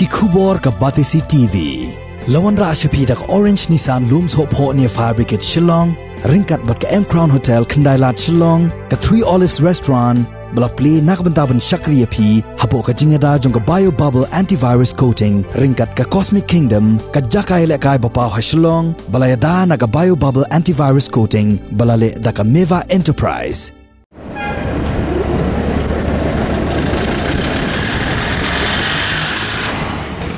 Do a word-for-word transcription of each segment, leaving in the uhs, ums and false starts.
Ki khubor ka Batesi T V. La wanrah sha phi da ka Orange Nissan Lum Sohphoh near Fire Brigade Shillong, ryngkat bad ka M Crown Hotel Khyndailad Shillong, ka Three Olives Restaurant, ba la plie na ka bynta ban shakri ïa phi hapoh ka jingïada jong ka Bio Bubble Antivirus Coating, ryngkat ka Cosmic Kingdom, ka jaka ïalehkai ba paw ha Shillong, ba la ïada na ka Bio Bubble Antivirus Coating, ba la leh da ka Meva Enterprise.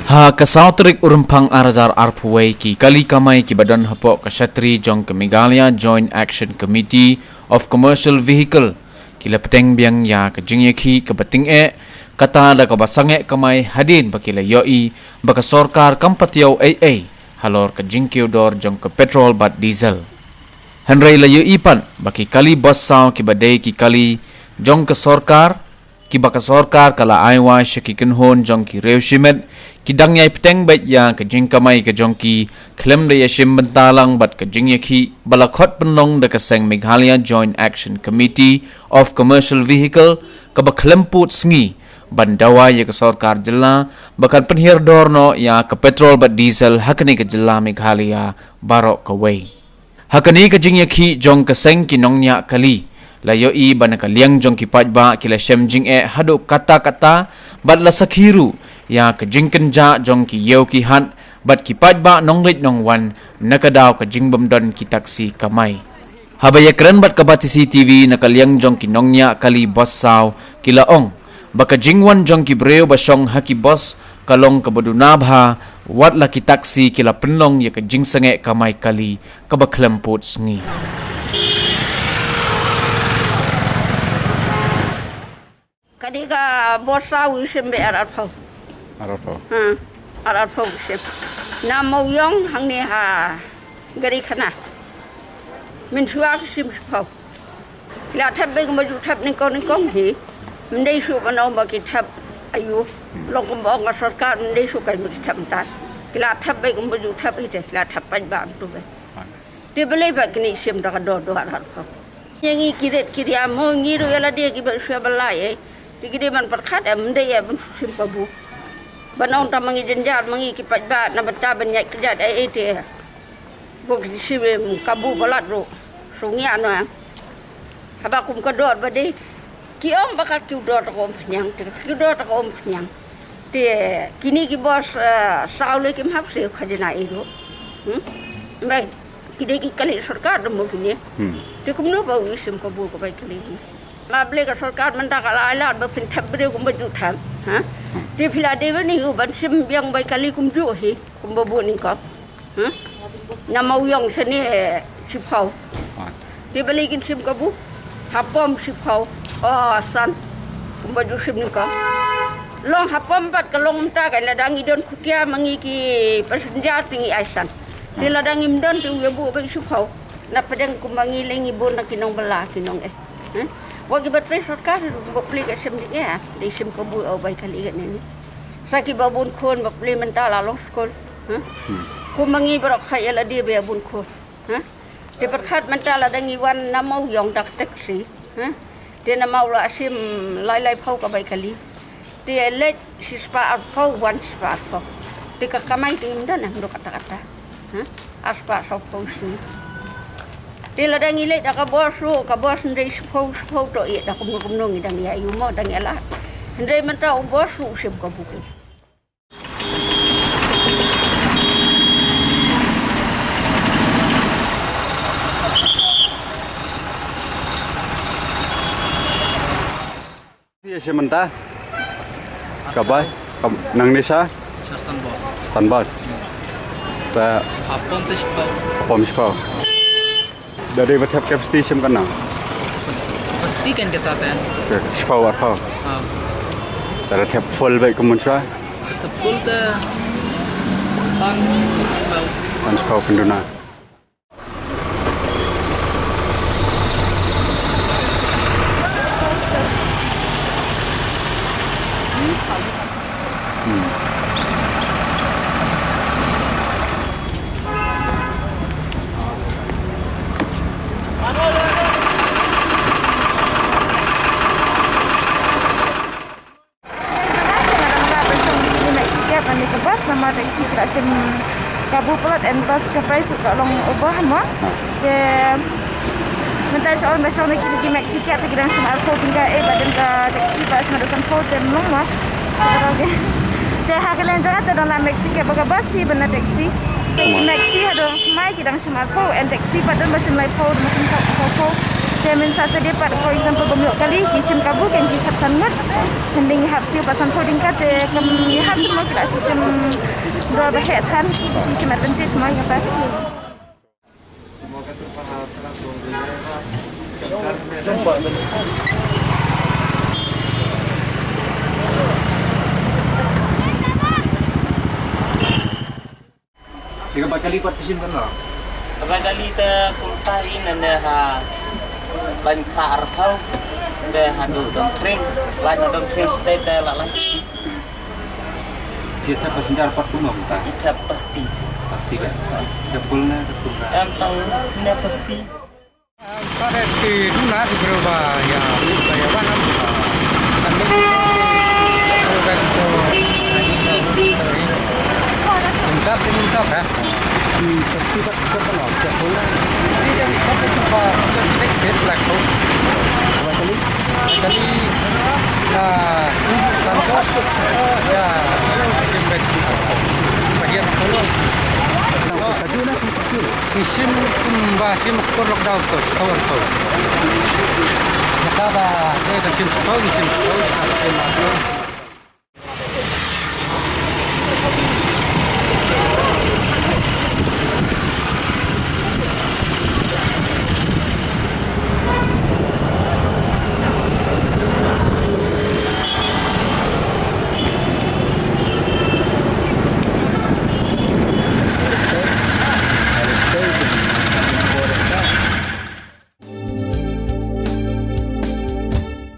Ha ka saw tarik u Rymphang ar hajar arphew wei, ki kali kamai kiba don hapoh ka shatri jong ka Meghalaya Joint Action Committee of Commercial Vehicle ki la pteng biang ïa ka jingïakhih kaba tyngeh, kata da kaba sangeh kamai hadien ba ki la ïohi ba ka sorkar kam patiaw ei ei halor ka jingkiew dor jong ka petrol bad diesel. Hynrei la ïohi pat ba ki kali bus saw kiba dei ki kali jong ka sorkar, kiba ka sorkar ka la ai wai sha ki kynhun jong ki riew shimet, ki dang ïai pteng beit ïa ka jingkamai ka jong ki, khlem da ïashim bynta lang bad ka jingïakhih ba la khot pynlong da ka seng Meghalaya Joint Action Committee of Commercial Vehicle, kaba khlem pud sngi ban dawa ïa ka sorkar jylla ba kan pynhiar dor noh ïa ka petrol bad diesel ha kane ka jylla Meghalaya baroh kawei. Ha kane ka jingïakhih jong ka seng ki nongñiah kali, la ïohi ba na ka liang jong ki paidbah ki la shem jingeh haduh katta katta, bad la sakhi ruh ïa ka jingkynjah jong ki ïew ki hat bad ki paidbah nongleit nongwan, na ka daw ka jingbymdon ki taksi kamai. Haba ïakren bad ka Batesi T V na ka liang jong ki nongñiah kali bus saw, ki la ong ba ka jingwan jong ki briew ba shong ha ki bus ka long kaba duna bha, wat la ki taksi ki la pynlong ïa ka jingsangeh kamai kali kaba khlem pud sngi. Kane ka bus saw u shim beit ar arphew. Ar arphew. Hmm. Ar arphew u shim. Na Mawïong hangne ha Garikhana. Mynshuwa ki shim shiphew. Ki la thep beit kumba ju thep nyngkong nyngkong hi. Ym dei shuh ban ong ba ki thep aïu. Long kumba ong ka sorkar ym dei shuh ka ba ki thep mynta. Ki la thep beit kumba ju thep hi te, ki la thep paidbah kumtu beit. Te balei ba kine shim da ka dor dor ar arphew. Ïa ngi ki rit ki riam mo, ngi ruh ïa lade kiba shu ïa ba lai eh. Te ki dei ban pyrkhat em, ym dei eh ban shu shim kabu. Ban ong tang ma ngi jynjar ma ngi ki paidbah na bynta ban ïaid kjat eh, eh te. Ba ki shim kabu palat ruh. Shu ngi ano em. Haba kum ka dor ba dei. Ki ong ba ka kiew dor ta ka umphniang, te ka kiew dor ta ka umphniang. Te kine ki bus, eh, saw lei kim hap siew khajna ei ruh. Hmm? Ba ki dei ki kali sorkar dei mo kine. Hmm. Te kumno ba u shim kabu ka bai kali. Ma balei ka sorkar mynta ka la ai lad ba phin thep briew kumba ju thep. Ha? Hmm. Te phi la dei ban ïoh ban shim biang bai kali kumjuh hi, kumba bun nyngkong. Hmm? Na Mawïong shane, eh, shiphew. Ah. Te balei kin shim kabu? Hapom shiphew. Oh, san. Kumba ju shim nyngkong. Long hapom pat ka long mynta ka, lada ngi don khutia ma ngi ki passenger te ngi ai san. Te lada ngim don te u ïa buh beit shiphew. Na pdeng kumba ngi lei ngi bun na ki nongbylla ki nong eh. Hmm? Wat kiba trei sorkar ba plie ka shim jingeh, dei shim kabu ïa u bai kali kane ne. Sa kiba bun khun ba plie mynta la long skul. Huh? Hmm. Kum ma ngi baroh kha ïa lade ba ïa bun khun. Huh? Te pyrkhat mynta lada ngi wan na Mawïong da ka taxi. Huh? Te na Mawïong la shim lai lai phew ka bai kali. Te leit shispah arphew, wan shispah arphew. Te ka kamai te ngim don em, dei katta katta. Huh? Arspah sawphew shi. Te lada ngi leit da ka bos ruh, ka bos hynrei shiphew, shiphew to ïa da kumno kumno ngi dang ïa ïoh mo dang ïa lad. Hynrei mynta u bos ruh u shim kabu. Phi ïa shim mynta? Ka bai? Ka nangne sha? Sha Stanbos. Stanbos. Te hapom te shiphew. Hapom shiphew. Da dei ba thep capacity shim katno? Capacity kan kata te. Shiphew arphew. Ah. Te da thep full beit kum mynshwa? Thep full te san shiphew. San shiphew phin duna. Taxi ki la shim kabu palat and bus ka price ka long over mo. Te mynta sha ong ba shong na ki, ki Maxi cab te ki dang shim arphew tyngka, eh, ba dang ka taxi ba shim da sanphew te mlong mo. Te ha ka liang jong nga te dang la Maxi cab ba ka bus hi ban la taxi. Te ki Maxi ha dang mai ki dang shim arphew and taxi pat dang ba shim laiphew, dang ba shim sawphew. Te mynta Saturday pat, for example, bym ïoh kali ki shim kabu kan ki khatsan ngut. Hynrei ngi hap siew pat sanphew tyngka te kam ngi hap shim mo ki la siew shim dor ba heh than, ngi shim advantage mo ïa kata. Ïa kaba kali pat phi shim katno? Kaba kali te kumta i nane ha lain kha arphew te haduh Dongkring, lain ha Dongkring state te la lain. Ïa te passenger pat kumno kumta? Ita pasti. Pasti ba? Te full ne te full ka? Em tang ne pasti. Pare ti duna di bro ba ya, ba ya wan am. Kan ni ko ko ko. Minta minta ka. Hmm, pasti ba ko ko no, ko ko. Ini yang apa tu ba exit lah ko. Apa tadi? Tadi ah, kan ko ya, simbet. Bagian kolong. Ngi shim kumba shim ktor lockdown to, store to. Naka ba, eh, ka shim store, ngi shim store, ka shim store.